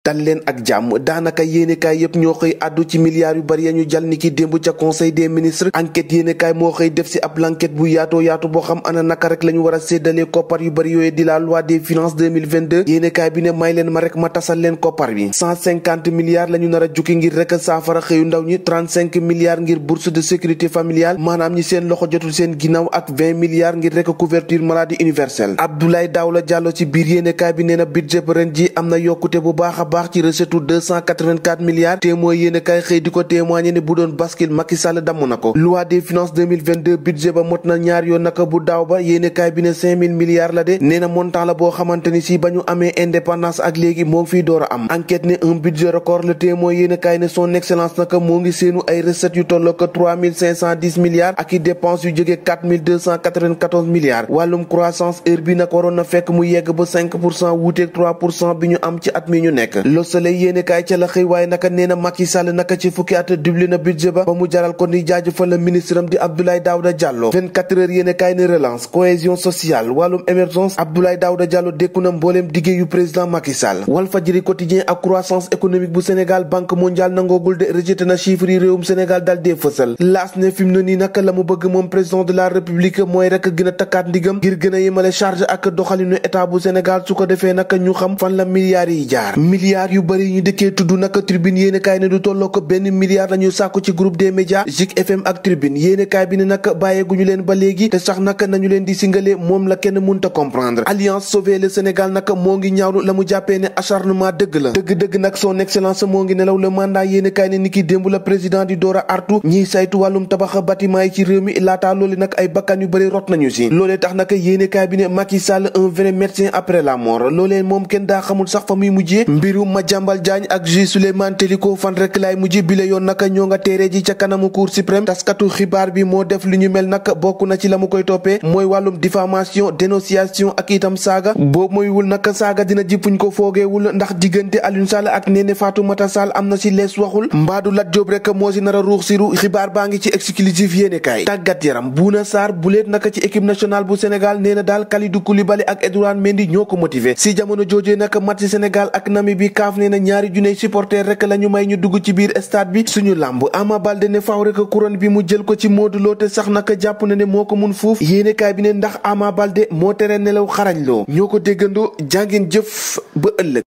dal leen ak jàmm daanaka yéenekaay yépp ñoo xëy àddu ci milliards yu bari ya ñu jal ni ki démb ca conseil des ministres enquête yéenekaay moo xëy def si ab l'enquête bu yaatu boo xam ana naka rek la ñu war a séddalee koppar yu bari yooyu di la loi des finances 2022 yéenekaay bi ne may leen ma rek ma tasal leen koppar bi 150 milliards la ñu nar a jukki ngir rek saafara xëyu ndaw ñi 35 milliards ngir bourse de sécurité familiale maanaam ñi seen loxo jotul seen ginnaaw ak 20 milliards ngir rek couverture maladie universelle Abdoulaye Daouda Diallo ci biir yéenekaay bi nee na budget ba ren ji am na yokkute bu baax ci recette 284 milliards témoin yéen kay xëy di ko témoigner ne bu doon bascule Macky Sall damm na ko loi des finances 2022 budget ba mot na ñaar yoon naka bu daaw ba yéen kay bi ne 5000 milliards la de nee na montant la boo xamante ni si ba ñu amee indépendance ak léegi moo ngi fiy door a am enquête ne un budget record le témoin yéen kay ne son excellence naka moo ngi seenu ay recettes yu tolloo ko 3510 milliards ak i dépenses yu jóge 4294 milliards wàllum croissance heure bi nag waroon na fekk mu yegg ba 5% wuuteeg 3% bi ñu am ci at mi ñu nekk Le Soleil yéene kaay ca la xëy waaye naka nee na Macky Sall naka ci fukki at doublé na budget ba mu jaral ko ni jaajëfal la ministre am di Abdoulaye Daouda Diallo 24 heures yéene kaay ne relance cohésion sociale wàllum émergence Abdoulaye Daouda Diallo dékku na mbooleem diggé yu président Macky Sall Walfadjri quotidien ak croissance économique bu Sénégal banque mondiale nangoogul de rejeté na chiffres yi réewum Sénégal dal dee fësal laas ne fi mu ne nii naka la mu bëgg moom président de la république mooy rek gën a takkaat ndigam ngir gën a yemale charge ak doxalinu état bu Sénégal su ko defee naka ñu xam fan la milliards yi jaar milliards yu bari ñu dëkkee tudd naka tribune yéenekaay ne du tolloo ko benn milliard lañu sàkku ci groupe des médias Zik FM ak tribune yéenekaay bi ne naka bàyyeeguñu leen ba léegi te sax naka nañu leen di singale moom la kenn mënta comprendre Alliance Sauver le Sénégal naka moo ngi ñaawlu la mu jàppee ne acharnement dëgg la dëgg nag son excellence moo ngi nelaw le mandat yéenekaay ne niki démb la président di door a artu ñiy saytu wàllum tabax bâtiment yi ci réew mi laataa loolu nag ay bakkan yu bari rot nañu si loolee tax naka yéenekaay bi ne Macky Sall un vrai médecin après la mort loolee moom kenn daa xamul sax fa muy mujjee mbiru Madiambal Diagne ak juge Souleymane Teliko fan rek laay mujj bile yoon naka ñoo nga teeree ji ca kanamu cour suprême taskatu xibaar bi moo def li ñu mel nag bokk na ci la mu koy toppee mooy wàllum diffamation dénonciation ak itam saaga boobu moywul naka saaga dina jippuñ ko foogeewul ndax diggante Aliou Sall ak Néné Fatoumata Sall am na ci lees waxul mbaadu Lat Diop rek moo si nar a ruux siru xibaar baa ngi ci exclusif yéene kaay tàggat yaram Bouna Sarr buleet naka ci équipe nationale bu Sénégal nee na daal Kalidou Koulibaly ak Edouard Mendy ñoo ko motivé si jamono joojee naka match Sénégal ak Namibie kaaf nee na ñaari juney supporter rek la ñu may ñu dugg ci biir stade bi suñu làmb Ama Baldé ne faaw rek couronne bi mu jël ko ci Modou Lo te sax naka jàpp na ne moo ko mun fuuf yéenekaay bi ne ndax Ama Baldé moo tere nelaw xarañ loo ñoo ko déggandoo jàngeen jëf ba ëllëg